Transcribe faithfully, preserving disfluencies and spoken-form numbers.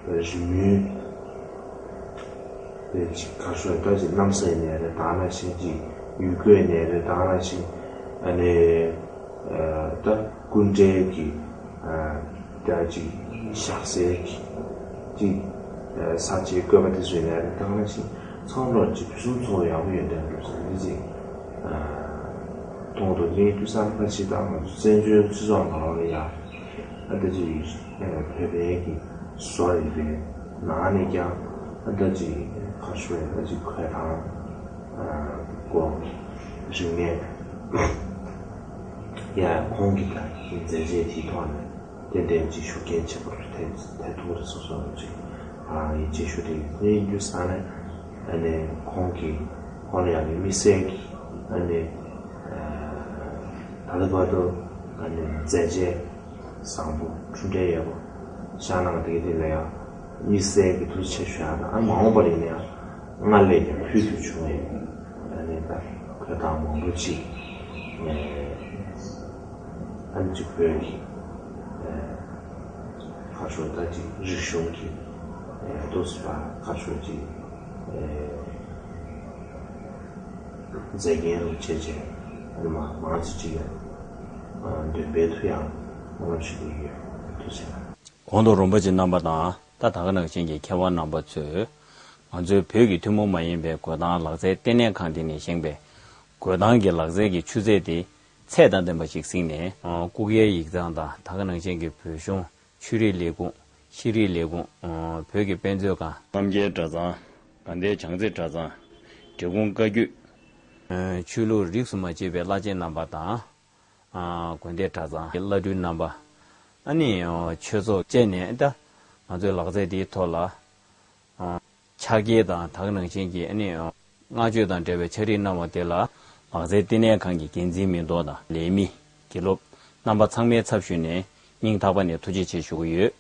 རི་མོའི་དེ་ཅིག་ག་ཤོད་ད་ཅིག་གནམ་སའི་ནས་རེད། ད་ནང་བཞིན་ཅིག་ཡུལ་སྐོར་ནས་རེད། ད་ནང་བཞིན་ཨ་ནི་ད་སྐུ་འདྲའི་གི་ད་ཅིག་ཞག་སའི་གི་ཅིག་ས་ཆའི་བཀོད་པ་དེ་ཚོའི་ནས་རེད། ད་ནང་བཞིན་ཚང་མ་ཅིག་ཕུན་སུམ་ཚོགས་པ་ཡག་པོ་ཡོད་དེ་འདུག་ཟེར་འདི་ཅིག་མཐོང་འདུག་དེའི་དུས་ས་ཁ་ཅིག་དང་ང་ཚོ་བཙན་བྱོལ་སྤྱི་ཚོགས་ནང་ལ་ཡ་ཨ་ད་ཅིག་བོད་པའི་གི་བཟོ་ཡིན་པའི་ནང་ནས་ཀྱང་ཨ་ད་ཅིག་ཁ་ཤོར་ཡ་ད་ཅིག་གོས་དང་སྐོར་རིག་གནས་ཡ་ཁོང་གི་ད་མཛད་རྗེས་དེའི་ཐོག་ནས་ཏན་ཏན་ཅིག་ཤུགས་རྐྱེན་ཆེན་པོ་ཐེབས་ཐེབས་ཐུབ་རེད་སོ་སོ་ཅིག་ཡིད་ཆེས་ཞུ་དེ་ཡིན། དེ་ཡིན་དུས་ས་ནས་ཨ་ནི་ཁོང་གི་ཁོང་ལ་ཡང་དམིགས་བསལ་གྱི་ཨ་ནི་ད་ལྟ་བར་དུ་ཨ་ནི་མཛད་རྗེས་བཟང་པོ་འཕྲུལ་འབྲས་ཡོད་པ་བཞག་གནང་དེ་ག་དེ་ལ་ཡང་དམིགས་བསལ་གྱི་ཐུགས་རྗེ་ཆེ་ཞུ་ཡག་དང་། ཨ་མ་འོངས་པ་ལ་ཡིན་ན་ཡང་སྔར་ལས་ཀྱང་ཕུལ་དུ་བྱུང་བའི་ཨ་ནི་ད་གོས་དང་མང་པོ་ཅིག་ཨ་ནི་ཅིག་བོད་ཀྱི་ཁ་ཕྱོགས་ད་ཅིག་རིག་གཞུང་གི་ཏོག་ཙམ་ཁ་ཕྱོགས་ཅིག་མཛེས་རྒྱན་རུ་བྱས་བྱས་ཨ་ནི་མ་མང་ཙམ་ཅིག་ཡང་འདོན་སྤེལ་ཐུབ་ཡག་སྨོན་ལམ་ཞུ་གི་ཡོད། ཐུགས་རྗེ་ཆེ། གོང་དུ་རོང་པ་ཅན་རྣམ་པ་དང་ད་ད་ག་ནང་བཞིན་གྱི་མཁས་དབང་རྣམ་པ་ཚོས་ང་ཚོའི་བོད་ཀྱི་ཐུན་མོང་མ་ཡིན་པའི་གོས་དང་ལག་རྩལ་ལྟེ་གནས་ཁང་འདི་ནས་བཞེངས་པའི་གོས་དང་གི་ལག་རྩལ་གྱི་ཆུ་ཚད་དེ་ཚད་དང་ལྡན་པ་ཞིག་བཟུང་ནས། ཨ། སྐུ་སྒེར་ཡིག་ཚང་དང་ད་ག་ནང་བཞིན་གྱི་བོད་གཞུང་ཆོས་རིག་ལས་ཁུངས། ཤེས་རིག་ལས་ཁུངས། ཨ། བོད་ཀྱི་དཔེ་མཛོད་ཁང་། རྣམ་རྒྱལ་གྲྭ་ཚང་། དགའ་ལྡན་བྱང་རྩེ་གྲྭ་ཚང་། འབྲི་གུང་བཀའ་བརྒྱུད། ཨ། ཆོས་ལུགས་རིས་སུ་མ་ཆད་པའི་བླ་ཆེན་རྣམ་པ་དང་། ཨ། དགོན་སྡེ་གྲྭ་ཚང་གི་བླ་སྤྲུལ་རྣམ་པ། ཨ་ནི་ཆོས་ཚོགས་བཅས་ནས་ད་ང་ཚོའི་ལག་རྩལ་འདིའི་ཐོག་ལ། ཨ། ཕྱག་འཁྱེར་དང་ད་ག་ནང་བཞིན་གྱི་ཨ་ནི་བསྔགས་བརྗོད་དང་འབྲེལ་བའི་ཕྱག་བྲིས་གནང་བ་དེ་ལ་ལག་རྩལ་ལྟེ་གནས་ཁང་གི་འགན་འཛིན་མི་ལྡོག་དང་ལས་མི་དགེ་སློབ་རྣམ་པ་ཚང་མའི་ཚབ་ཞུས་ནས་སྙིང་ཐག་པ་ནས་ཐུགས་རྗེ་ཆེ་ཞུ་གི་ཡོད།